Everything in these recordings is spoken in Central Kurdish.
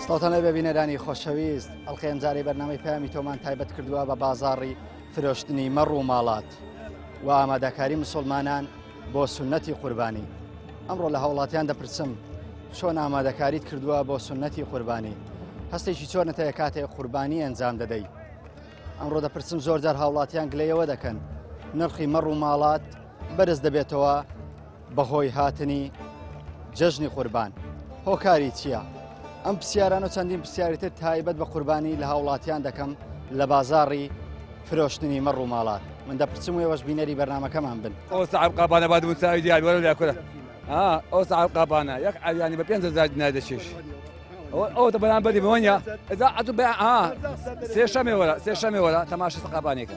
سڵاوتان لێبێ بینەرانی خۆشەویست، ئەڵقەی ئەمجارەی بەرنامەی پەیامی تۆمان تایبەت کردووە بە بازاڕی فرۆشتنی مەڕ و ماڵات و ئامادەکاری مسلمانان بۆ سوننەتی قوربانی. ئەمڕۆ لە هاوڵاتیان دەپرسم چۆن ئامادەکاریت کردووە بۆ سوننەتی قوربانی؟ هەستێکی چۆنت هەیە کاتێک قوربانی ئەنجام دەدەی؟ ئەمڕۆ دەپرسم زۆر جار هاوڵاتیان گلەیەوە دەکەن نرخی مەڕ و ماڵات بەرز دەبێتەوە بەهۆی هاتنی جەژنی قوربان هۆکاری چییە؟ ئەم پرسیارانە و چەندین پرسیاری تر تایبەت بە قوربانی لە هاوڵاتیان دەکەم لە بازاڕی فرۆشتنی مەڕ و ماڵات من دەپرسم و ئێوەش بینەری بەرنامەکەمان بن. ئەو سەعب قاپانە باد وساوی دیار وەرە لە کورە ها ئەو سەعب قاپانە یەک عریانی بە 5000 دینار دەچێش ئەو تە بەرامبەری بەوەنیە ئەزا ئەتو بە ها سێشەمێ وەرە سێشەمێ وەرە تەماشا قاپانێکە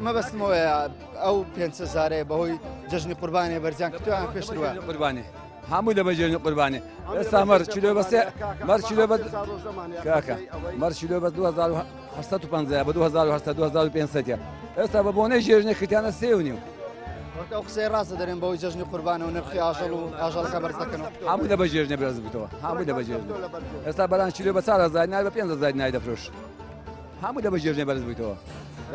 مەبەستمەوەیە ئەو 5000 بەهۆی جەژنی قوربانێ بەرزیان کردویان پێشتر وایە. قوربانێ هەموو لە بەجێنی قوربانێ ئێستا مەر چیلۆ بە سێ مەر چیلۆ بە کاکە مەر چیلۆ بە 2850 بە 2800 2500 ئێستا بە بۆنەی ژێژنێ کردیانە سێ و نیو. ئەو قسەی ڕاستە دەرێن بەوەی جەژنی قوربانە و نرخی ئاژەڵ و ئاژەڵەکە بەرز دەکەنەوە. هەموو لە بەجێژنێ بەرز بووتەوە هەموو لە بەجێژنێ ئێستا بەران چیلۆ بە 4000 دینار بە 5000 دینار دەفرۆش هەموو لە بەجێژنێ بەرز بوویتەوە.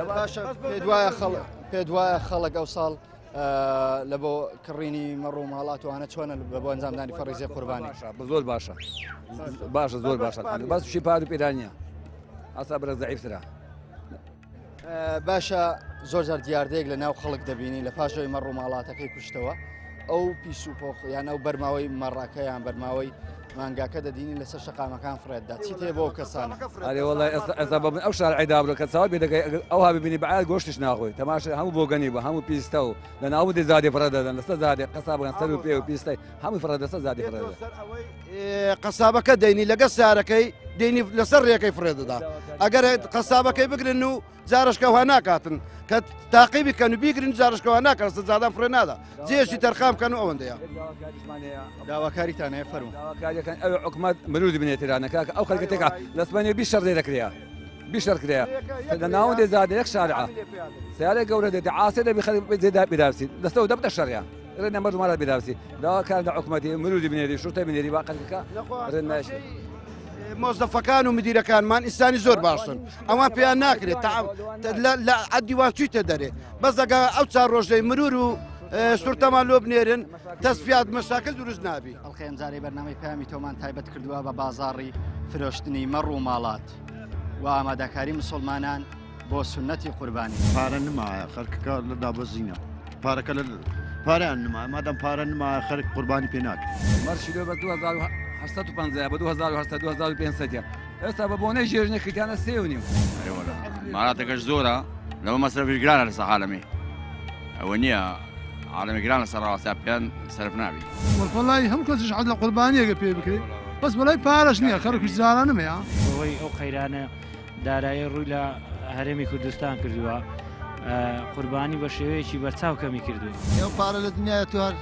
باشە پێت وایە خەڵک پێت وایە خەڵک ئەو ساڵ لە بۆ کڕینی مەڕ و ماڵات وانە چۆنە بە بۆ ئەنجامدانی فەڕیزی قوربانی؟ زۆر باشە باشە زۆر باشە بەس شی پار و پێرانە ئاسا بەرە زەعیفترە. باشە زۆر جار دیاردەیەک لە ناو خەڵک دەبینی لە پاشەوەی مەڕ و ماڵاتەکەی کوشتەوە ئەو پیس و پۆخ یان ئەو بەرماوەی مەڕەکە یان بەرماوەی مانگاکە دەدینی لەسەر شەقامەکان فڕێتدا چی تێ بۆ کەسانە؟ ئەرێ وەڵای ئێستا ئێستا بە من ئەو شارعی دابرۆ کە چاوە بێ دەکەی ئەگەر ئەوها ببینی بە عاد گۆشتیش ناخۆی تەماشا هەموو بۆگەنی بوو هەموو پیستە و لە ناو دێ زادێ فڕێ دەدەن لەسەر زادێ قەسابەکان سەر و پێ و پیستەی هەمووی فڕێ لەسەر زادێ فڕێ دەدەن. قەسابەکە دەینی لەگە سارەکەی دێنی لەسەر ڕێەکەی فڕێ دەدا ئەگەر قەسابەکەی بگرن و جارشکەوە ناکاتن کە تاقیبی کەن و بیگرن جارشکەوە ناکەن سزادان فڕێ نادا جێشی تەرخان بکەن و ئەوەندەیە. داواکاریتان هەیە فەرموو. داواکاریەکان ئەوێ حکومەت مرود بنێ تێرانە کاکە ئەو خەلکە تێکا لە سبەینێ بیست شەڕ لێ دەکرێ بیست شەڕ کرێ لە ناوەندێ زادە یەک شارعە سیارە گەورە دێت عاسێ دەبی خەلک زێدا بێداوسی دەستەوە دەبتە شەڕیان ڕێ نەمەرد مارا بێداوسی داواکار لە حکومەتی مرودی بنێری شورتە بنێری با خەلکەکە ڕێ ناشێت. مۆزەفەکان و مدیرەکانمان ئینسانی زۆر باشن ئەوان پێیان ناکرێت لە عەدیوان چویتە دەرێ بەس ئەگە ئەو چار ڕۆژەی مرور و سورتەمان لۆ بنێرن تەسفیات مەشاکل دروست نابی. ئەڵقەی ئەمجارەی بەرنامەی پەیامی تۆمان تایبەت کردووە بە بازاڕی فرۆشتنی مەڕ و ماڵات و ئامادەکاری مسوڵمانان بۆ سوننەتی قوربانی. پارە نمایە خەرکەکە لە دابەزینە پارەکە لە پارەیان نمایە مادام پارە نمایە خەرک قوربانی پێ ناکرێت. مەڕ شیلۆ بە 2850 بە 2800 2500 ئێستا بە بۆنەی ژێژنە کردیانە سێ و نیو. ئەرێ وەلا ماراتەکەش زۆرە لەوە مەسرەفیش گرانە لەسەر عالەمی ئەوە نییە عالەمی گران لەسەر ڕاوەستا پێیان سەرف نابی. وەڵی هەموو کەسیش حەز لە قوربانیەکە پێ بکرێ بەس وەلای پارەش نییە خەڵکیش جارانمەیە. بەهۆی ئەو قەیرانە دارایی ڕووی لە هەرێمی کوردستان کردووە، قوربانی بە شێوەیەکی بەرچاو کەمی کردووە. ئەو پارە لە دنیایە تۆ هەر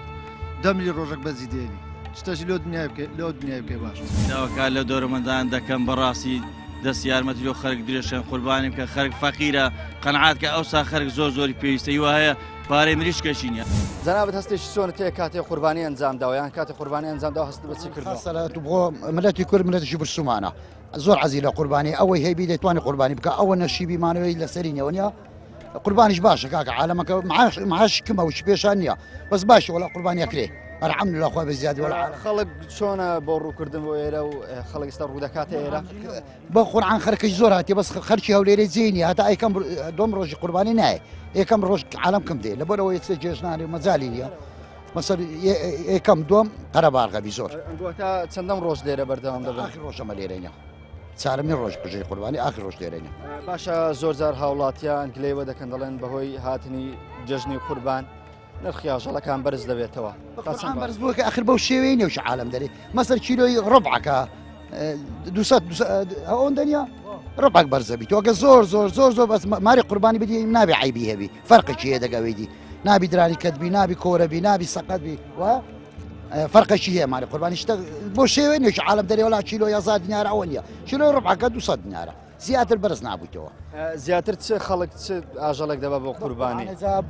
دەمری ڕۆژەک بەجی دێنی شتەشی لۆ دنیای بکەی لۆ دنیای بکەی باش. داواکار لە دەورەمەندان دەکەم بەڕاستی دەست یارمەتی لۆ خەرک درێژکەن قوربانی بکەن خەرک فەقیرە قەنعات کە ئەوسا خەرک زۆر زۆری پێویستە هیوا هەیە پارەی مریشکەشی نییە. جەنابت هەستێکی چۆنت هەیە کاتێ قوربانی ئەنجام داوە یان کاتێ قوربانی ئەنجام داوە هەستت بە چی کردووە؟ سەلات بۆ ملەتی کورد ملەتێکی برسومانە زۆر عەزی لە قوربانی ئەوەی هەیبی دەتوانێت قوربانی بکە ئەوە نەشیبی مانەوەی لەسەری نیەوە نیە قوربانیش باشە کاکە عالەمەکە معاش معاش کمە و پێشان نییە بەس باشە وەڵا قوربانی ئەکرێ ئەرحەم لە خوا بە زیادی وەڵا خەڵک چۆنە بۆ ڕووکردن بۆ ئێرە و خەڵک ئێستا ڕوودەکاتە ئێرە بە قورعان خەرکەش زۆر هاتیە بەس خەرکی هەولێرێ جێ نییە هەتا ئەیکەم دوم ڕۆژی قوربانی نایە یەکەم ڕۆژ عالەم کەم دێ لەبەرەوە یەکسەر جێژنانی و مەجالی نییە مەسەر یەکەم دوم قەرەباڵغەبی زۆر. تا چەندەم ڕۆژ لێرە بەردەوام دەبن؟ ئاخر ڕۆژەمە لێرەینە چارەمین ڕۆژ پژەی قوربانی ئاخر ڕۆژ لێرەینە. باشە زۆر جار هاوڵاتیان گلەیەوە دەکەن دەڵێن بەهۆی هاتنی جەژنی قوربان نرخی ئاژەڵەکان بەرز دەبێتەوە. قورئان بەرز بووە کە ئەخر بەو شێوەیە نیە عالەم دەرێ مەسەر کیلۆی ڕبعەکە 200 ئەوەندە نیە ڕبعەک بەرزە بیت ئەگە زۆر زۆر زۆر زۆر بەس ماری قوربانی بدی نابێ عیبی هەبی فەرقێکی هەیە دەگەوەی دی نابی درانی کەت بی نابی کۆرە بی نابی سەقەت بی و فەرقێکی هەیە ماری قوربانی شتە بۆ شێوەیە نیە عالەم دەرێ وەلا کیلۆ 1000 دینار ئەوە نیە کیلۆی ڕبعەکە 200 دینارە زیاتر بەرز نابوویتەوە. زیاتر چ خەڵک چ ئاژەڵێک دەبا بۆ قوربانی؟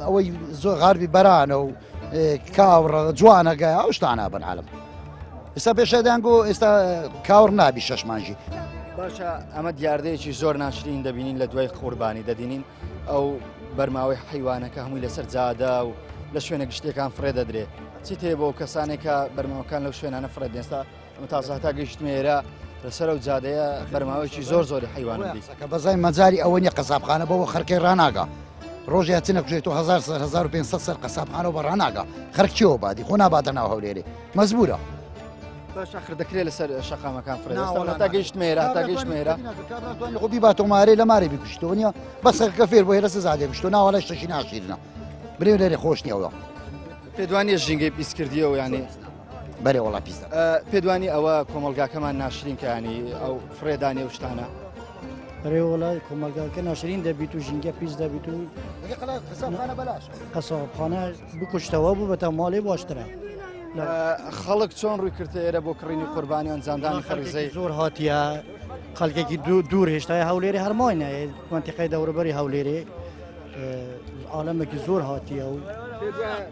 ئەوەی زۆر غاربی بەرانە و کاوڕە جوانەگە ئەو شتانە بن عالم. ئێستا پێشە دەیانگۆ ئێستا کاوڕ نابی شەش مانگی. باشە ئەمە دیاردەیەکی زۆر ناشرین دەبینین لە دوای قوربانی دەدینین ئەو بەرماوەی حیوانەکە هەمووی لەسەر جادە و لە شوێنە گشتیەکان فڕێ دەدرێت چی تێ بۆ کەسانێک کە بەرماوەکان لەو شوێنانە فڕێ دێستا ئەمە تازە هەتا گەیشتمە ئێرە لەسەر ئەو جادەیە بەرماوەیەکی زۆر زۆری حیوانم دیت. کە بەزای مەجاری ئەوە نیە قەسابخانە بەوە خەرکەی ڕاناگا ڕۆژێ هەچنە کوژێت و 1000 سەر 1500 سەر قەسابخانەوە بە ڕاناگا خەرک چیەوە بادی خۆ ناباتە ناو هەولێرێ مەزبورە. باش ئەخر دەکرێت لەسەر شەقامەکان فرێ هەتا گەیشتمە ئێرە هەتا گەیشتمە ئێرە خۆ بیباتەوە مارێ لە مارێ بیکوشتەوە نیە بەس خەرکە فێر بۆ هێرە سزا دێ کوشتۆ ناوەڵە شتەشی ناشیرنە برێ لێرێ خۆش نییەوە. پێدوانیە ژینگەی پیس کردیەوە یانی بەرێ وەڵا پیس دەکات. پێدوانی ئەوە کۆمەڵگاکەمان ناشرین کە ینی ئەو فڕێدانی و شتانە. بەرێ وەڵا کۆمەڵگاکە ناشرین دەبیت و ژینگە پیس دەبیت و قەسابخانە بەلاش. قەسابخانە بکوشتەوە بوو بەتە ماڵێ باشترە. خەڵک چۆن ڕووی کردە ئێرە بۆ کڕینی قوربانی ئەنجامدانی فەریزەی؟ زۆر هاتیە خەڵکێکی دوور هێشتای هەولێرێ هەرماینە منتیقەی دەوروبەری هەولێرێ عالەمێکی زۆر هاتیە و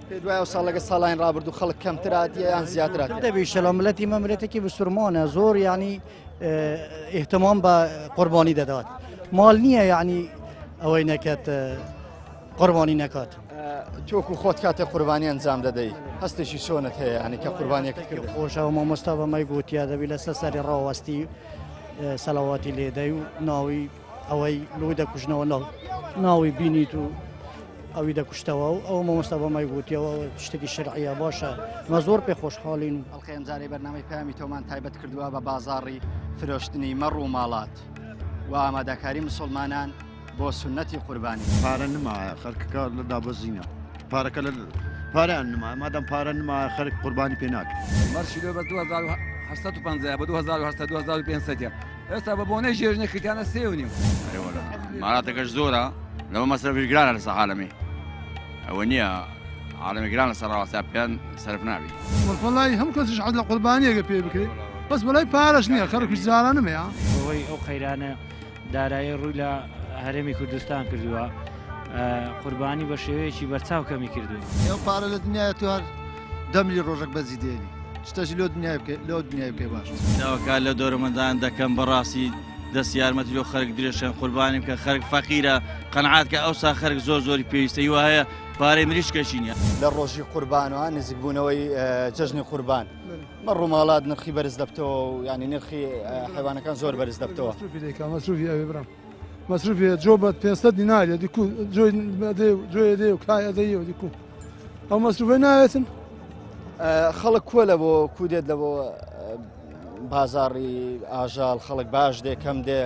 پێ دوای ئەو ساڵەگە ساڵانی ڕابردوو خەڵک کەمتر هاتیە یان زیاتر هاتیە؟ دەبی شەلا ملەتی مە ملەتێکی بسورمانە زۆر یعنی اهتمام بە قوربانی دەدات ماڵ نییە یعنی ئەوەی نەکات قوربانی نەکات. تۆکو خۆت کاتێ قوربانی ئەنجام دەدەی هەستێکی چۆنت هەیە ینی کە قوربانیەکەت کرد؟ خۆشە و مامۆستا بە مای گوتیە دەبی لەسەر سەری ڕاوەستی سەلەواتی لێدەی و ناوی ئەوەی لۆی دەکوژنەوە ناوی بینیت و ئەوی دەکوشتەوە و ئەو مامۆستا بە مای گوتیەوە شتێکی شەرعیە باشە مە زۆر پێ خۆشحاڵین. ئەڵقەی ئەمجارەی بەرنامەی پەیامی تۆمان تایبەت کردووە بە بازاڕی فرۆشتنی مەڕ و ماڵات و ئامادەکاری مسوڵمانان بۆ سوننەتی قوربانی. پارە نمایە خەرکەکە لە دابەزینە پارەکە لە پارەیان نمایە مادام پارە نمایە خەرک قوربانی پێ ناکرێت. مەڕ شیلۆ بە 2850 بە 2800 2500 ئێستا بە بۆنەی ژێژنە کردیانە سێ و نیو. ئەرێ وەلا ماراتەکەش زۆرە لەوە مەسرەفیش گرانە لەسەر عالەمێ ئەوە نییە عالەمێ گران لەسەر ڕاوەستا پێیان سەرف نابی. وەڵی هەموو کەسیش حەز لە قوربانیەکە پێ بکرێ بەس بەلای پارەش نییە خەرکیش جارانمەیە. بەهۆی ئەو قەیرانە دارایی ڕووی لە هەرێمی کوردستان کردووە قوربانی بە شێوەیەکی بەرچاو کەمی کردووە. ئەو پارە لە دنیای تو هەر دەمری ڕۆژەک بەجی دێنی شتەشی لۆ دنیای بکەی لۆ دنیای بکەی باش. داواکار لە دەورەمەندان دەکەم بەڕاستی دەست یارمەتی لۆ خەرک درێژکەن قوربانی بکەن خەرک فەقیرە قەنعات کە ئەوسا خەرک زۆر زۆری پێویستە هیوا هەیە پارەی مریشکەشی نییە. لە ڕۆژی قوربانەوە نزیکبوونەوەی جەژنی قوربان مەڕ و ماڵات نرخی بەرز دەبتەوە و یعنی نرخی حیوانەکان زۆر بەرز دەبتەوە. مەسروفی دەیکا مەسروفی ئەوێ برام مەسروفی جۆ بە 500 دینار دیکو جۆی دێ جۆی دێ و کای دێ و دیکو ئەو مەسروفە ناوێتن. خەڵک کووە لە بۆ کو دێت لە بۆ بازاڕی ئاژەڵ خەڵک باش دێ کەم دێ؟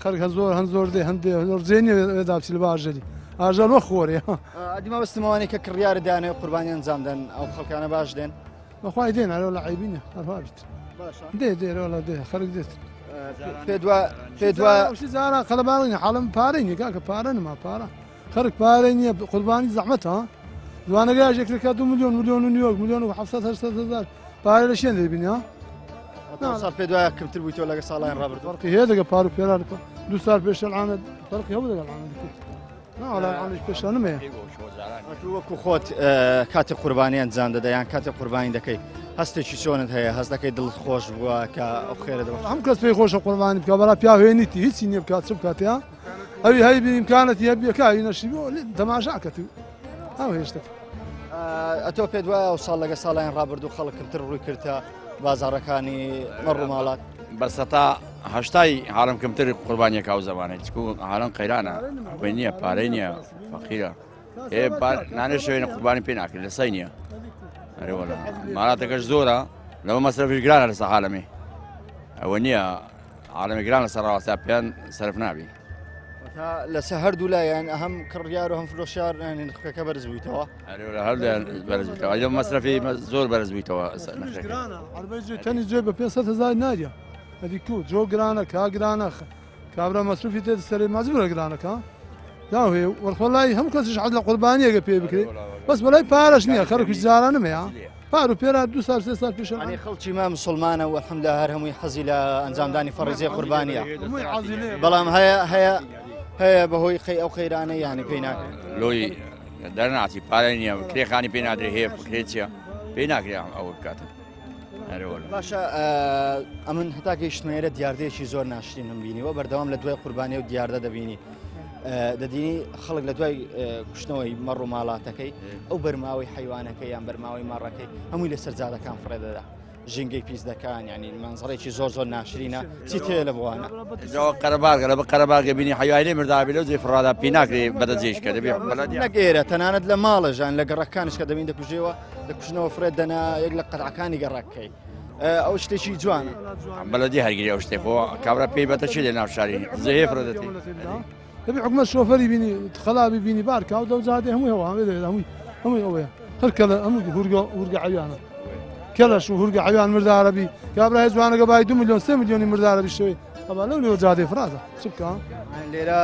خەڵک هەن زۆر هەن زۆر دێ هەن دێ زۆر جێ نییە دابچی لە باژەری ئاژەڵ وە خۆرێ. ئەدی مەبەستم ئەوانەی کە کڕیار دانەوە قوربانی ئەنجام دەن ئەو خەڵکانە باش دێن؟ بەخوای دێن ئەرێ وەڵا عەیبی نییە هەروا بیت دێ دێ وەڵا دێ خەڵک دێت. پێ دوا پێ دوا جاران قەلەباڵی نییە حاڵم پارەی نییە کاکە پارە نما پارە خەڵک پارەی نییە قوربانی زەحمەتە دوانەگە یەکێکە 2 میلیۆن میلیۆن و نیوەک میلیۆن و 700 800 هزار پارە لە شوێن دەبینی ها ساڵ پێ دوایە کەمتر بوویتەوە لەگە ساڵیان ڕابردوو فەرقی هەیە دەگە پار و پێران دوو ساڵ پێش العانە فەرقی هەبوو دەگەڵ عانە وەکو خۆت کاتی قوربانی ئەنجام دەدە یان کاتی قوربانی دەکەی هەستێکی چۆنت هەیە هەست دەکەی دڵت خۆش بووە کە ئەو خێرە دەبەخشێت؟ هەم کەس پێی خۆشە قوربانی بکە بەڵام پیاو هێنیتی هیچی نییە بکات چ بکات یا ئەوی هەی بی ئیمکانەتی هەبی ئەکا ئەوی نەشی بۆ تەماشا کەت و ئەو هێشتە. ئەتۆ پێت وایە ئەو ساڵ لەگە ساڵانی ڕابردوو خەڵک کەمتر ڕووی کردە بازاڕەکانی مەڕ و ماڵات؟ بە سەتا هەشتای حاڵم کەمتر قوربانیەکە ئەو زەمانەی چکو حاڵم قەیرانە ئەوەی نییە پارەی نییە فەقیرە ئێ نانێ شوێنە قوربانی پێ ناکرێت لە سەی نییە ئەرێ وەڵا ماراتەکەش زۆرە لەوە مەسرەفیش گرانە لەسەر عالەمێ ئەوە نییە عالەمێ گران لەسەر ڕاوەستا پێیان سەرف نابی. لەسەر هەردوو لایەن هەم کڕیار و هەم فرۆشیار نرخەکە بەرز بوویتەوە. هەردوویان بەرز بوویتەوە ئەو مەسرەفی زۆر بەرز بوویتەوە. گرانە عەربەی جوێ تەنی جوێ بە 500 هزار ناریە ئەدی کو جۆ گرانە کا گرانە کابرا مەسروفی تێ سەرێ مەجبورە گرانەکە داوێ وەڵی هەموو کەسیش حەز لە قوربانیەکە پێ بکرێ بەس بەلای پارەش نییە خەرکیش جارانمەیە پار و پێرا دو سال سێ سال پێش ئەنی خەڵکی ما مسلمانە و الحمدلله هەر هەمووی حەزی لە ئەنجامدانی فەڕیزەی قوربانیە بەڵام هەیە هەیە هەیە بەهۆی قەی ئەو قەیرانە یانی پێی ناکرێت لۆی دەرناچی پارە نییە کرێخانی پێ نادرێ هەیە کرێ چییە پێی ناکرێ ئەوە بکاتن. باشە ئەمن هەتا گەیشتمە ئێرە دیاردەیەکی زۆر ناشرینم بینیوە بەردەوام لە دوای قوربانی و دیاردە دەبینی دەدینی خەڵک لە دوای کوشتنەوەی مەڕ و ماڵاتەکەی ئەو بەرماوەی حیوانەکەی یان بەرماوەی مەڕەکەی هەمووی لەسەر جادەکان فڕێ دەدا ژینگەی پیس دەکان ینی مەنزەرێکی زۆر زۆر ناشرینە چی تێ لە بوانە جاوە قەرەباغە لە بە قەرەباغە بینی حیوانی مردابی لەو جێ فڕادا پی ناکرێ بەدە جێش کە دەبێ نەگەێرە تەنانەت لە ماڵە ژان لە گەڕەکانش کە دەبین دەکوژێەوە دەکوژنەوە فرێت دەنا یەک لە قەرعەکانی گەڕەکەی ئەو شتێکی جوانە بەلەدی هەرگری ئەو شتێک خۆ کابرا پێی بەتە چی لە ناو شاری زێ فرە دەتی دەبی حکومەت شۆفەری بینی خەلابی بینی بار کاو دەو جادێ هەمووی هەوا هەمووی هەمووی هەمووی ئەوەیە هەر کەلە هەموو هورگە هورگە عەویانە کەلەش و هورگە عەویان مردارەبی کابرای جوانەکە بای 2 میلیۆن 3 میلیۆنی مردارەبی شەوێ ئەبا لەو لێوە جادێ فرازە چ بکە لێرە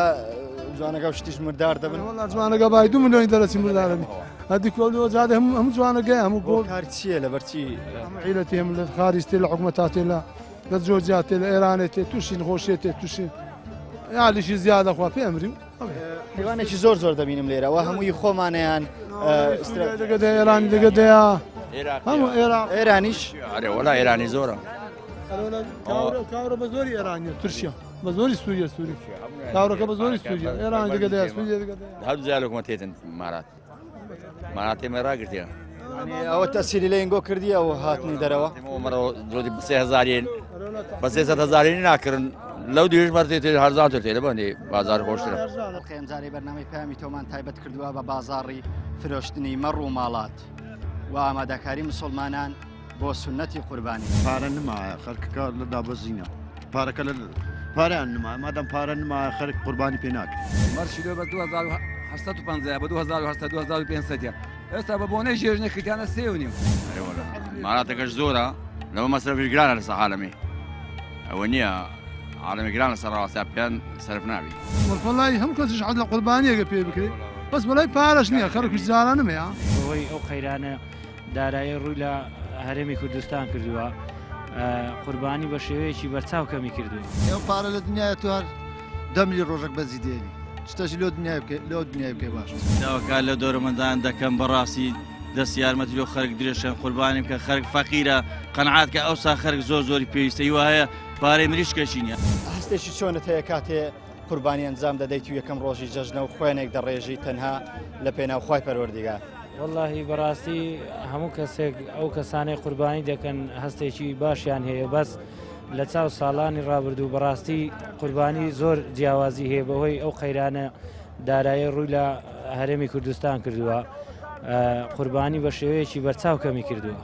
جوانەکە و شتیش مردار دەبن وەڵا جوانەکە بای 2 میلیۆنی دەرەچی مردارەبی هەردی کۆ لێوە جادێ هەموو هەموو جوانەکەی هەموو گۆڵ کار چییە لەبەرچی هەموو عیلەتی هەم لە خارج تێ لە حکومەتا تێ لە لە جۆرجیا تێ لە ئێرانێ تێ تووشی نەخۆشیە تێ تووشی یالیشی زیادە خوا پێ ئەمری حیوانێکی زۆر زۆر دەبینم لێرەوە هەمووی خۆمانیان دەگە دە ئێرانی دەگە دەیا هەموو ئێران ئێرانیش ئەرێ وەلا ئێرانی زۆرە کاورە بە زۆری ئێرانیە تورکیا بە زۆری سووریە سووری کاورەکە بە زۆری سووریە ئێران دەگە دەیا سووریە دەگە دەیا هەردوو جار لەکومە تێتن مارات ماراتێ مە ڕاگرتیە ئەوە تەسیری لە ئینگۆ کردی ئەو هاتنی دەرەوە مەرەوە زۆری بە سێ هەزارین بە سێ سەد هەزارینی ناکردن لەو دوێژ مەرتێ تێ هەرزان تر تێ لەبەندێ بازار خۆشترە ئەمجارەی بەرنامەی پەیامی تۆمان تایبەت کردووە بە بازاڕی فرۆشتنی مەڕ و ماڵات و ئامادەکاری مسلمانان بۆ سوننەتی قوربانی. پارە نمایە خەرکەکە لە دابەزینە پارەکە لە پارەیان نمایە مادەم پارە نمایە خەرک قوربانی پێ ناکرێت. مەڕ شیلۆ بە 2850 بە 2800 2500 ئێستا بە بۆنەی ژێژنە کردیانە سێ و نیو. ئەرێ وەلا ماراتەکەش زۆرە لەوە مەسرەفیش گرانە لەسەر عالەمی ئەوە نییە عالەمی گران لەسەر ڕاستە پێیان سەرف نابی. وەڵی هەموو کەسیش حەز لە قوربانیەکە پێ بکرێ بەس وەلای پارەش نییە خەڵکیش جارانمەیە. بەهۆی ئەو قەیرانە دارایی ڕووی لە هەرێمی کوردستان کردووە قوربانی بە شێوەیەکی بەرچاو کەمی کردووە. ئەو پارە لە دنیای تو هەر دەمری ڕۆژێک بەجی دێنی شتەشی لۆ دنیای بکەی لۆ دنیای بکەی باش. داواکار لە دەورەمەندان دەکەم بەڕاستی دەست یارمەتی لۆ خەرک درێژکەن قوربانی بکەن خەرک فەقیرە قەنعات کە ئەوسا خەرک زۆر زۆری پێویستە هیوا هەیە پارەی مریشکەشی نییە. هەستێکی چۆنت هەیە کاتێ قوربانی ئەنجام دەدەیت و یەکەم ڕۆژی جەژنە و خوێنێک دەڕێژی تەنها لە پێناو خوای پەروەردیگار؟ وەڵاهی بەڕاستی هەموو کەسێک ئەو کەسانەی قوربانی دەکەن هەستێکی باشیان هەیە بەس لە چاو ساڵانی ڕابردوو بەڕاستی قوربانی زۆر جیاوازی هەیە بەهۆی ئەو قەیرانە دارایی ڕووی لە هەرێمی کوردستان کردووە قوربانی بە شێوەیەکی بەرچاو کەمی کردووە.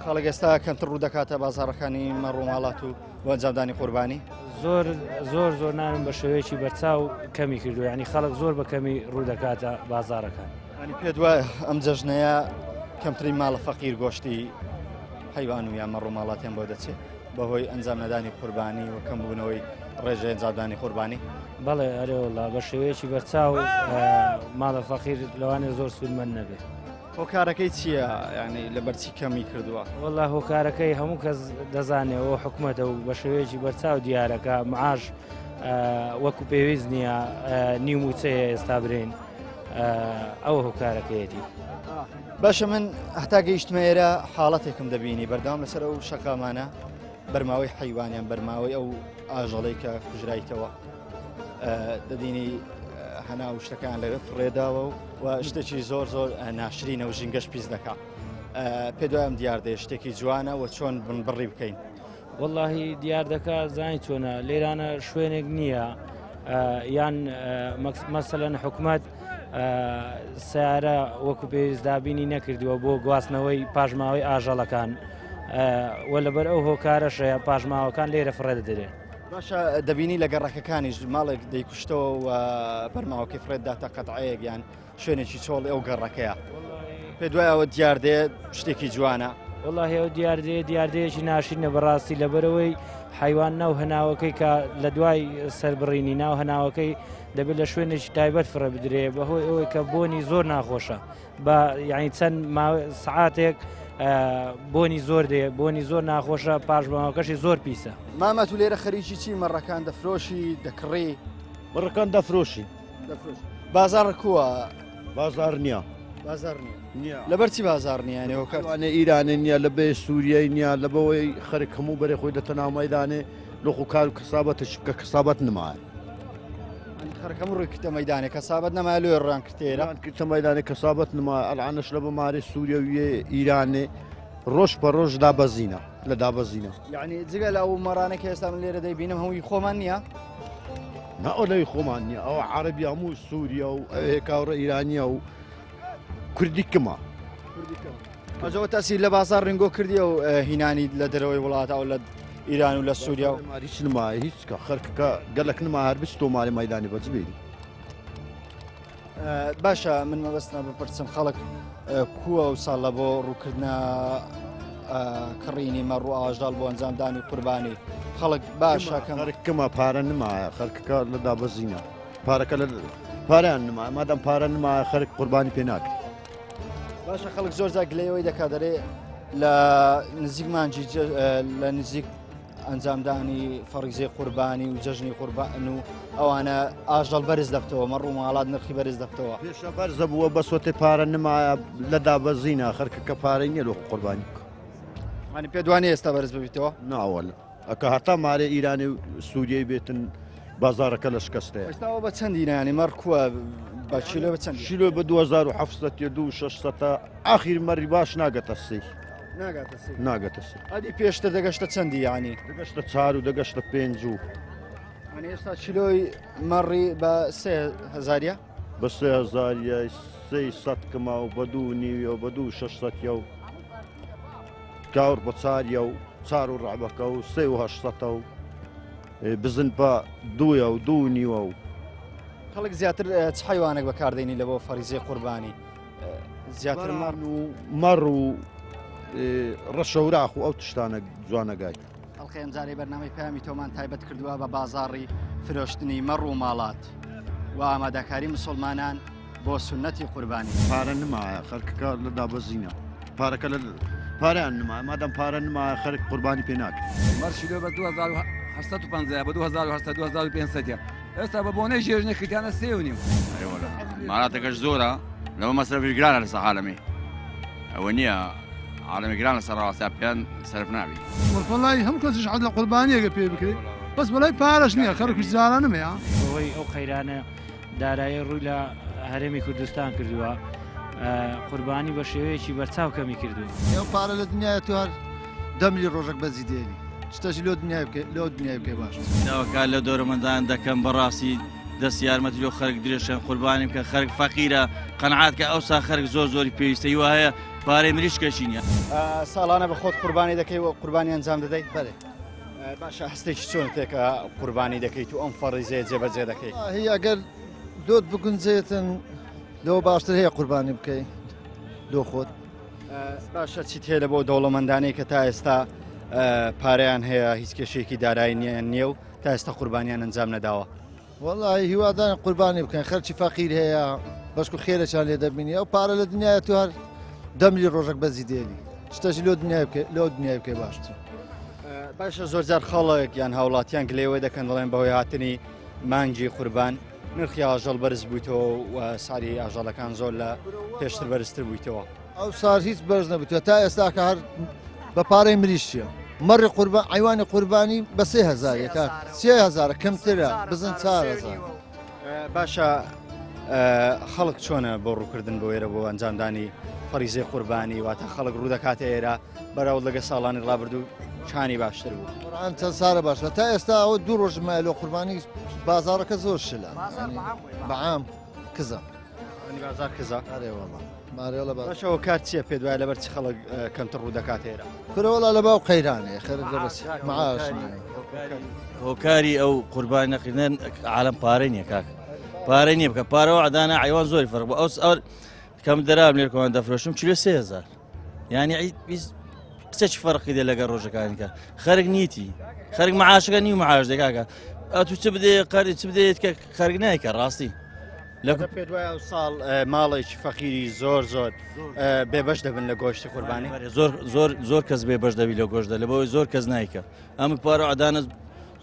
خەڵک ئێستا کەمتر ڕوو دەکاتە بازاڕەکانی مەڕ و ماڵات و بۆ ئەنجامدانی قوربانی؟ زۆر زۆر زۆر نانم بە شێوەیەکی بەرچاو کەمی کردو ینی خەڵک زۆر بە کەمی ڕوو دەکاتە بازارەکان. ینی پێت وایە ئەم جەژنەیە کەمترین ماڵە فەقیر گۆشتی حەیوان و یا مەڕ و ماڵاتیان بۆ دەچێت بەهۆی ئەنجام نەدانی قوربانی و کەمبوونەوەی ڕێژەی ئەنجامدانی قوربانی؟ بەڵێ ئەرێ وەڵا بە شێوەیەکی بەرچاو ماڵە فەقیر لەوانەیە زۆر سوودمەند نەبێت. هۆکارەکەی چییە یعنی لەبەرچی کەمی کردووە؟ وەڵا هۆکارەکەی هەموو کەس دەزانێ ئەوە حکومەتە و بە شێوەیەکی بەرچاو دیارەکە معاش وەکو پێویست نییە نیو موچەیە ئێستا برین ئەوە هۆکارەکەیەتی. باشە من هەتا گەیشتمە ئێرە حاڵەتێکم دەبینی بەردەوام لەسەر ئەو شەقامانە بەرماوەی حەیوانیان بەرماوەی ئەو ئاژەڵەی کە کوژرایتەوە دەدینی هەنا و شتەکان لەوێ فڕێداوە و شتێکی زۆر زۆر ناشرینە و ژینگەش پیس دەکا پێ دوای ئەم دیاردەیە شتێکی جوانە و چۆن بنبڕی بکەین. وەڵاهی دیار دەکا زانی چۆنە لێرانە شوێنێک نییە یان مەسەلەن حکومەت سیارە وەکو پێویست دابینی نەکردووە بۆ گواستنەوەی پاشماوەی ئاژەڵەکان و لەبەر ئەو هۆکارەشەیە پاشماوەکان لێرە فڕێ دەدرێن. باشە دەبینی لە گەڕەکەکانیش ماڵێک دەیکوشتەوە و بەرماوەکەی فرێت داتە قەتعەیەک یان شوێنێکی چۆڵ ئەو گەڕەکەیە پێ دوای ئەوە دیاردەیە شتێکی جوانە. وەڵاهی ئەو دیاردەیە دیاردەیەکی ناشرینە بەڕاستی لەبەرەوەی حیوان ناو هەناوەکەی کە لە دوای سەربڕینی ناو هەناوەکەی دەبێت لە شوێنێکی تایبەت فڕێ بدرێ بەهۆی ئەوەی کە بۆنی زۆر ناخۆشە بە یعنی چەند سعاتێک بۆنی زۆر دێ بۆنی زۆر ناخۆشە پاشماوەکەشی زۆر پیسە. مامە تو لێرە خەریکی چی مەڕەکان دەفرۆشی دەکڕی؟ مەڕەکان دەفرۆشی. دەفرۆشی. بازاڕ کووە؟ بازاڕ نییە. بازار نییە. لەبەر چی بازار نییە؟ یانی هۆکار وانێ ئیرانێ نییە، لە بێ سووریای نییە، لە بەوەی خەرک هەموو بەرێ خۆی دەتە ناو مەدانێ لۆ خۆ کار و کەسابەتش بکە، کەسابەت نمایە. خەرک هەموو ڕووی کردە مەدانێ، کەسابەت نەمایە، لۆیە ڕویان کردە ئێرە. ڕویان کردە مەدانێ، کەسابەت نمایە. ئەلعانەش لە بەمارێ سووریە و یێ ئیرانێ ڕۆژ بە ڕۆژ دابەزینە، لە دابەزینە. یعنی جگە لە ئەو مەڕانە کە ئێستا من لێرە دەیبینم هەمووی خۆمان نییە؟ نا، ئەو لەوی خۆمان نییە، ئەوە عەرەبی هەموو سووریە و ئەوێ کاوڕە ئیرانیە و کوردی کمە. ئەجەوە تەسیر لە بازار ڕنگۆ کردی و هینانی لە دەرەوەی وڵات ئەو لە ئیران و لە سووریا و هیچ نمایە، هیچ کە خەرکەکە گەلک نما هەر بچ تۆماری مەدانی بەجبێری. باشە، من مەبەستمە بپرسم خەڵک کووە و ساڵ لە بۆ ڕووکردە کڕینی مەڕ و ئاژەڵ بۆ ئەنجامدانی قوربانی خەڵک باشە کەم خەرک کەمە، پارە نمایە، خەرکەکە لە دابەزینە، پارەکە لە پارەیان نمایە، مادەم پارە نمایە خەرک قوربانی پێ ناکرێت. باشە، خەڵک زۆر جار گلەیەوەی دەکات، دەرێ لە نزیک مانجی لە نزیک ئەنجامدانی فەڕیزەی قوربانی و جەژنی قوربان و ئەوانە ئاژەڵ بەرز دەبتەوە، مەڕ و ماڵات نرخی بەرز دەبتەوە. پێشە بەرزە بووە، بەسۆتێ پارە نمایە، لە دابەزینە، خەرکەکە پارەی نییە لۆ قوربانی بکە. یعنی پێ دوانێ ئێستا بەرز ببیتەوە؟ ناوەل ئەکە هەتا مارێ ئیرانی و سووریەی بێتن بازارەکە لە شکستەیە. ئێستاوە بە چەندی نانی مەڕ کووە؟ بە کیلۆ بە چەند؟ کیلۆ بە 2700 یا 2600، ئاخیر مەڕی باش ناگەتە سێ. ناگاتە سێ. ناگەتە سێ. ئەدی پێشتر دەگەشتە چەندی یعنی؟ دەگەشتە 4 و دەگەشتە 5 و. یعنی ئێستا کیلۆی مەڕی بە 3000ە؟ بە 3000ە، 300 کما و بە دوو نیویە و بە دوو شەشسەدیە و کاور بە چاریە و چار و ڕعبەکە و سێ و هەشتسەدە و بزن بە دوویە و دوو نیوە و. خەڵک زیاتر چ حیوانێک بەکاردێنی لە بۆ فەریزەی قوربانی؟ زیاتر مەڕ و مەڕ و ڕەشەوراخ و ئەو تشتانە جوانەگای. ئەڵقەی ئەمجارەی بەرنامەی پەیامی تۆمان تایبەت کردووە بە بازاڕی فرۆشتنی مەڕ و ماڵات و ئامادەکاری مسلمانان بۆ سوننەتی قوربانی. پارە نمایە، خەرکەکە لە دابەزینە، پارەکە لە پارەیان نمایە، مادەم پارە نمایە خەرک قوربانی پێ ناکرێت. مەڕ کیلۆ بە 2850 بە 2800 2500 ئێستا بە بۆنەی ژێژنە کردیانە سێ و نیم. ئەرێ مالاتەکەش زۆرە، لەوە مەسرەفیش گرانە لەسەر عالەمی، ئەوە نییە عالەمی گران لەسەر ڕاوەستا پێیان سەرف نابی. وەڵی هەموو کەسیش حەز لە قوربانیەکە پێ بکرێت، بەس بەلای پارەش نییە، خەڵکیش جارانمەیە. بەهۆی ئەو قەیرانە دارایی ڕووی لە هەرێمی کوردستان کردووە، قوربانی بە شێوەیەکی بەرچاو کەمی کردووە. ئەو پارە لە دنیای تو هەر دەمری ڕۆژێک بەجی دێنی، شتەشی لۆ دنیای بکەی، لۆ دنیای بکەی باش. داواکار لە دەورەمەندان دەکەم بەڕاستی دەست یارمەتی لۆ خەرک درێژکەن، قوربانی بکە، خەرک فەقیرە، قەنعات کە ئەوسا خەرک زۆر زۆری پێویستە، هیوا هەیە پارەی مریشکەشی نییە. ساڵانە بە خۆت قوربانی دەکەی و قوربانی ئەنجام دەدەی؟ بەێ. باشە، هەستێکی چۆن تێکە قوربانی دەکەیت و ئەم فەڕیزەیە جێبەجێ دەکەیت؟ هی ئەگەر لۆت بگونجێتن لەوە باشتر هەیە قوربانی بکەی لۆ خۆت. باشە، چیت هەیە لە بۆ دەوڵەمەندانەی کە تا ئێستا پارەیان هەیە، هیچ کێشەیەکی دارایی نییە و تا ئێستا قوربانیان ئەنجام نەداوە؟ وەڵی هیوادان قوربانی بکەن، خەرکی فەقیر هەیە، بەشکو خێرەچان لێ دەبینی. ئەو پارە لە دنیای تو هەر دەمری ڕۆژێک بەجی دێنی، شتەشی لۆ دنیای بکەی، لۆ دنیای بکەی باشتر. باشە، زۆرجار خەڵک یان هاوڵاتیان گلەیەوە دەکەن، دەڵێن بەهۆی هاتنی مانگی قوربان نرخی ئاژەڵ بەرز بوویتەوە و ساری ئاژەڵەکان زۆر لە پێشتر بەرزتر بوویتەوە. ئەو سار هیچ بەرز نەبوویتەوە تا ئێستا کە هەر بە پارەی مریشیە. مەڕی قوربان، عیوانی قوربانی بە 3000 یەکە، 3000 کەمترە، بزن 4000. باشە، خەڵک چۆنە بۆ ڕووکردن بۆ ئێرە بۆ ئەنجامدانی فەریزەی قوربانی؟ واتە خەڵک ڕوو دەکاتە ئێرە بەراورد لەگە ساڵانی ڕابردوو چانی باشتر بوو؟ قورئان چەند سارە باشە تا ئێستا ئەوە دوو ڕۆژ مایە لۆ قوربانی، بازاڕەکە زۆر شلە، بەعام کزە. بازار کزە؟ ئەرێ وەڵا. مارێڵە باش. باشە، هۆکار چییە پێت وایە لەبەر چی خەڵک کەمتر ڕوو دەکات ئێرە؟ کورە وەڵا لە باو قەیرانێ، خەرج لە بەس معاش نییە. هۆکاری ئەو قوربانی نەکردن عالم پارەی نییە کاک، پارەی نییە بکە پارەوە عدانە عیوان زۆری فەرق بوو. ئەو کەم دەرام لێرکەوان دەفرۆشم چلو 3000، یعنی قسەکی فەرقی دێ لەگەڵ ڕۆژەکانی کە خەرک نیتی، خەرک معاشەکە نیو معاش دێ کاکە، ئەتو چ بدێ قەرزی چ بدێت کە خەرک نایکە ڕاستی. لە پێت وایە ئەو ساڵ ماڵێکی فەقیری زۆر زۆر بێبەش دەبن لە گۆشتی قوربانی؟ زۆر زۆر زۆر کەس بێبەش دەبی لە گۆشتدا، لە بەوەی زۆر کەس نایکە. ئەمە پارە عدانە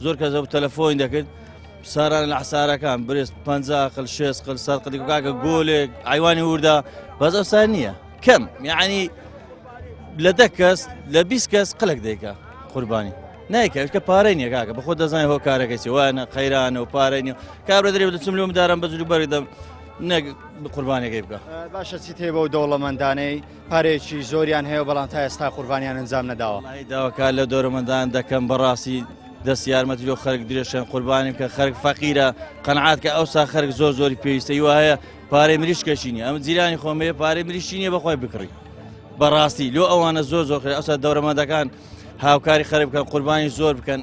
زۆر کەس ئەو تەلەفۆن دەکرد ساران لە حسارەکان برێز 50 قل 6 قل 100 قل کاکە گۆلێک ئایوانی وردە بەس ئەو سار نییە کەم یعنی لە دە کەس لە 20 کەس قلک دەیکا قوربانی نایکە کە پارەی نییە کاکە بەخۆ دەزانانی هۆکارەکەی چی وانە قەیرانە و پارەی نیە کابرا دەرێ دەچم لۆم دارم بە جلو بەردەم نەک قوربانەکەی بکە. باشە چیت هەیە بەو دەوڵەمەندانەی پارەیەکی زۆریان هەیە و بەڵام تا ئێستا قوربانیان ئەنجام نەداوە؟ وەڵاهی داواکار لە دەورەمەندان دەکەم بەڕاستی دەست یارمەتی لۆ خەرک درێژکەن قوربانی بکەن خەرک فەقیرە قەنعات کە ئەوسا خەرک زۆر زۆری پێویستە هیوا هەیە پارەی مریشکەشی نییە ئەم جیرانی خۆم هەیە پارەی مریشکی نییە بەخۆی بکڕی بەڕاستی لۆ ئەوانە زۆر زۆر خێر ئەوسا دەورەمەندەکان هاوکاری خەرک بکەن قوربانی زۆر بکەن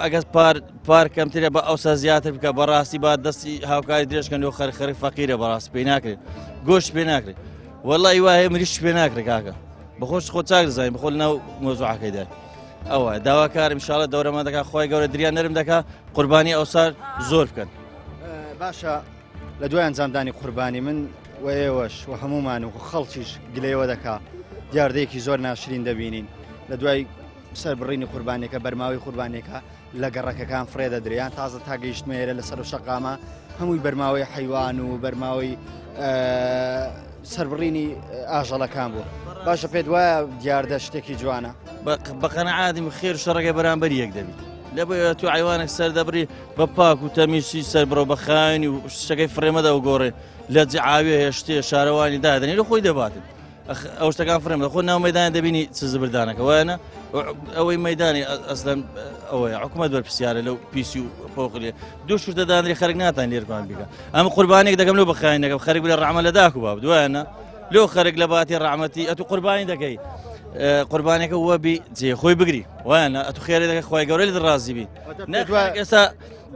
ئەگەر پار پار کەمترە بە ئەوسا زیاتر بکە بەڕاستی با دەستی هاوکاری درێژکەن لۆ خەر خەرک فەقیرە بەڕاست پێی ناکرێت گۆشت پێ ناکرێت وەڵی وایە مریش پێ ناکرێت کاکە بەخۆش خۆ چاک دەزانین بەخۆ لەناو مۆزوعەکەیدا ئەوە داواکارم شاڵە دەورەمان دەکات خی گەورە دریان نەرم دەکا قوربانی ئەوسار زۆر بکەن. باشە لە دوای ئەنجامدانی قوربانی من و ئێوەش و هەمومان و خەڵکیش گلەیەوە دەکا دیاردەیەکی زۆر ناشرین دەبینین لە دوای سەربڕینی قوربانیەکە بەرماوەی قوربانیەکە لە گەڕەکەکان فڕێ دەدرێ یان تازە تا گەیشتمە ئێرە لەسەر و شەقامە هەمووی بەرماوەی حەیوان و بەرماوەی سەربڕینی ئاژەڵەکان بوو باشە پێت وایە دیاردە شتێکی جوانە بە قەنەعاتیم خێر شەڕەکە بەرامبەر یەک دەبیت لە بۆ تو عیوانێک سەر دەبری بە پاک و تەمیسی سەر بڕۆ بە خاوێنی و شتەکەی فڕێمەدە و گۆڕێ لە جعاوێ هێشتێ شارەوانی دادنی لە خۆی دەباتن ئەو شتەکان فرم خۆ ناو مەدان دەبینی چ زبردانەکە وایە ئەوەی مەدانی ئەسلەن ئەوەیە حکوومەت بەرپسیارە لەو پیسی و پۆخلێ دوو شتە دانری خەرک ناتان لێرکان بیکە ئەم قوربانێک دەکەم لەو بەخایەنەکەم خەرک بلە ڕامە لە داک و باب دوایەنە لۆ خەرک لە باتی ڕەحمەتی ئەتو قوربانی دەکەی قوربانەکە وەبی جێ خۆی بگری وایە ئەتو خێرە دەکە خی گەورە لە ڕازی بی ئێستا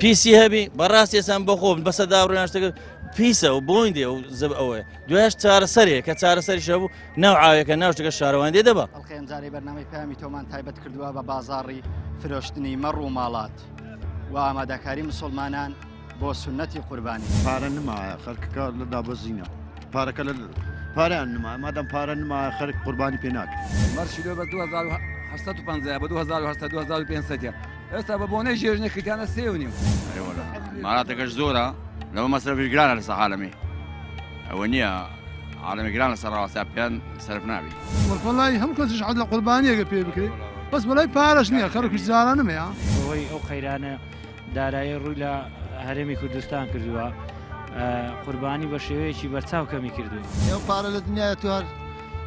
پیسی هەبی بەڕاستی ئێسان بۆ خۆم بەسە داڕۆیان شتەکە پیسە و بۆین دێ و زب ئەوەیە دوایش چارەسەرێ کە چارەسەریش هەبوو ناو عاوێکە ناو شتەکە شارەوان دێ دەبا. ئەڵقەی ئەمجارەی بەرنامەی پەیامی تۆمان تایبەت کردووە بە بازاڕی فرۆشتنی مەڕ و ماڵات و ئامادەکاری مسوڵمانان بۆ سوننەتی قوربانی. پارە نمایە خەرکەکە لە دابەزینە پارەکە لە پارەیان نمایە مادەم پارە نمایە خەرک قوربانی پێ ناکرێت. مەڕ شیلۆ بە 2850 بە 2800 2500 ئێستا بە بۆنەی ژێژنە کردیانە سێ و نیو. ئەرێ وەلا مالاتەکەش زۆرە لەوە مەسرەفیش گرانە لەسەر عالەمی ئەوە نییە عالەمی گران لەسەر ڕاوەستا پێیان سەرف نابی. وەڵی هەموو کەسیش حەز لە قوربانیەکە پێ بکرێ بەس وەلای پارەش نییە خەڵکیش جارانم هەیە. بەهۆی ئەو قەیرانە دارایی ڕووی لە هەرێمی کوردستان کردووە قوربانی بە شێوەیەکی بەرچاو کەمی کردووە. ئەو پارە لە دنیایە تۆ هەر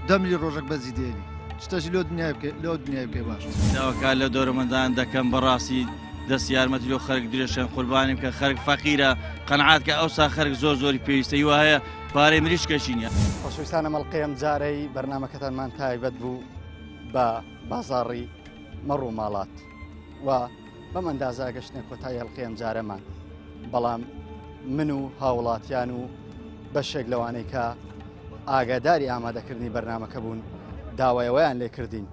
دەمری ڕۆژەک بەجی دێنی شتەشی لۆ دنیای بکەی لۆ دنیای بکەی باش. داواکار لە دەورەمەندان دەکەم بەڕاستی دەست یارمەتی لۆ خەرک درێژکەن قوربانی بکەن خەرک فەقیرە قەنعات کە ئەوسا خەرک زۆر زۆری پێویستە هیوا هەیە پارەی مریشکەشی نییە. خۆشەویستان ئەم ئەڵقەی ئەمجارەی بەرنامەکەتانمان تایبەت بوو بە بازاڕی مەڕ و ماڵات و بەم ئەندازە گەشتنە کۆتایی ئەڵقەی ئەمجارەمان بەڵام من و هاوڵاتیان و بەشێک لەوانەی کە ئاگاداری ئامادەکردنی بەرنمەکە بوون داوایەوەیان لێکردین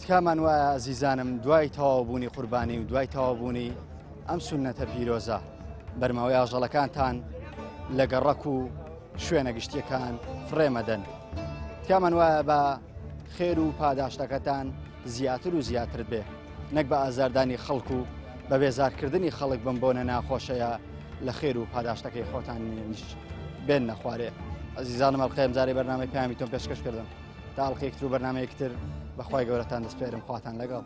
تکامان وایە ئازیزانم دوای تەواوبوونی قوربانی و دوای تەواوبوونی ئەم سوننەتە پیرۆزە بەرماوەی ئاژەڵەکانتان لە گەڕەک و شوێنە گشتیەکان فڕێ مەدەن تکامان وایە بە خێر و پاداشتەکەتان زیاتر و زیاتر بێ نەک بە ئازاردانی خەڵک و بە بێزارکردنی خەڵک بم بۆنە ناخۆشەیە لە خێر و پاداشتەکەی خۆتان بێن نەخوارێ ئەزیزانم ئەڵقەی ئەمجارەی بەرنامەی پەیامی تۆم پێشکەش کردم تا ئەڵقەیەکتر و بەرنامەیەکتر بەخوای گەورەتان دەسپێرم خواتان لەگەڵ.